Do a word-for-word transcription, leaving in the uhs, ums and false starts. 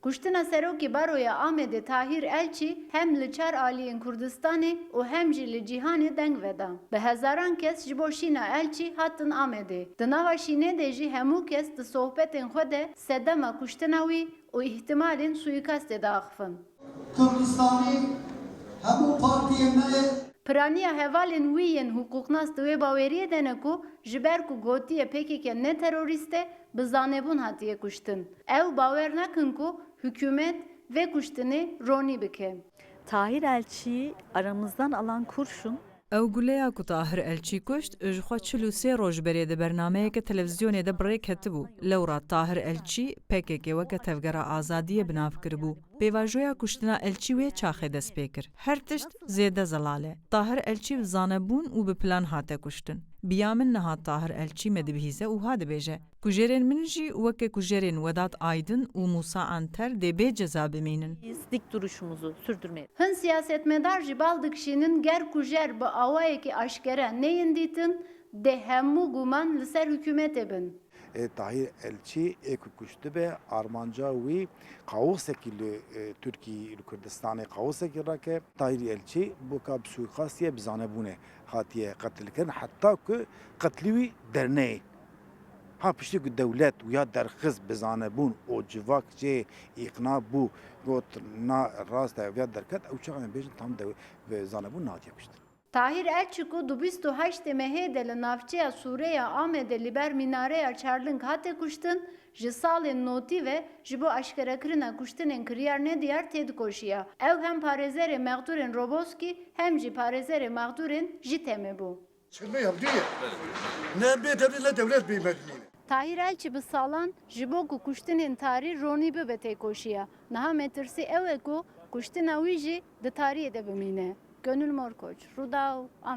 Kuştina Serokê Baroya Amedê Tahîr Elçî hem li çar aliyên Kurdistanê û hem jî li cîhanê deng veda. Bi hezaran kes ji bo şîna Elçî hatin Amedê. Di nava şînê de jî hemû kes di sohbetên xwe de sedema kuştina wî û îhtimalên suîkastê diaxifin. Kurdistanî hemû partiyên me ye. Piraniya hevalên wî yên hiqûqnas di wê baweriyê de ne ku ji ber ku gotiye P K K ne terorîst e, bi zanebûn hatiye kuştin. Ew bawer nakin ku hikûmet vê kuştinê ronî bike. Tahir Elçi'yi aramızdan alan kurşun. Ew guleya ku Tahir Elçî kuşt, ji xwe çil û sê roj berê di bernameyeke televîzyonê de bi rê ketibû. Lewra Tahir Elçî P K K weke tevgera azadiyê bi nav kiribû. Pêvajoya kuştina Elçî wê çaxê dest pê kir. Her tişt zêde zelal e. Tahir Elçî bi zanebûn û bi plan hate kuştin. Bi ya min niha Tahir Elçî me dibihîze û ha dibêje, Kujerên min jî weke kujerên Vedat Aydın û Musa Anter dê bê ceza bimînin. Biz dik duruşumuzu sürdürmeye. Hin siyasetmedar jî bal dikişînin, ger kujer bi awayekî aşkere neyên dîtin, dê hemû guman li ser hikûmetê bin. Ê, Tahîr Elçî ê ku kuştibe, armanca wî kaosekî li, e, Tirkî, li Kurdistanê kaosekî rake. Tahîr Elçî boka bi suîkastiye, bi zanebûnê hatiye qetilkirin, heta ku qetlî wî derneyê. Ha piştî ku dewlet wiya derxist bi zanebûn û civak jê îqna bû, got, na rast e, wiya derket, ew çax em bêjin tam dew-, bi zanebûn nehatiye kuştin. Tahîr Elçî ku di bîst û heştê mehê de li navçeya Sûreya Amedê li ber mînareya Çarling hate kuştin, ji salên notî ve ji bo aşkerekirina kuştinên kiryar nediyar têdikoşiya. Ew hem parêzerê mexdûrên Roboskî hem jî parêzerê mexdûrên JÎTEMê bû. Çirmê hevdû ye. Ne em bê devlet, ne dewlet bê me dimîne. Tahîr Elçî bi salan ji bo ku kuştinên tarî ronî bibe têkoşiya. Niha metirsî ew e ku kuştina wî jî di tariyê de bimîne. Gönül Morkoç, Rûdaw,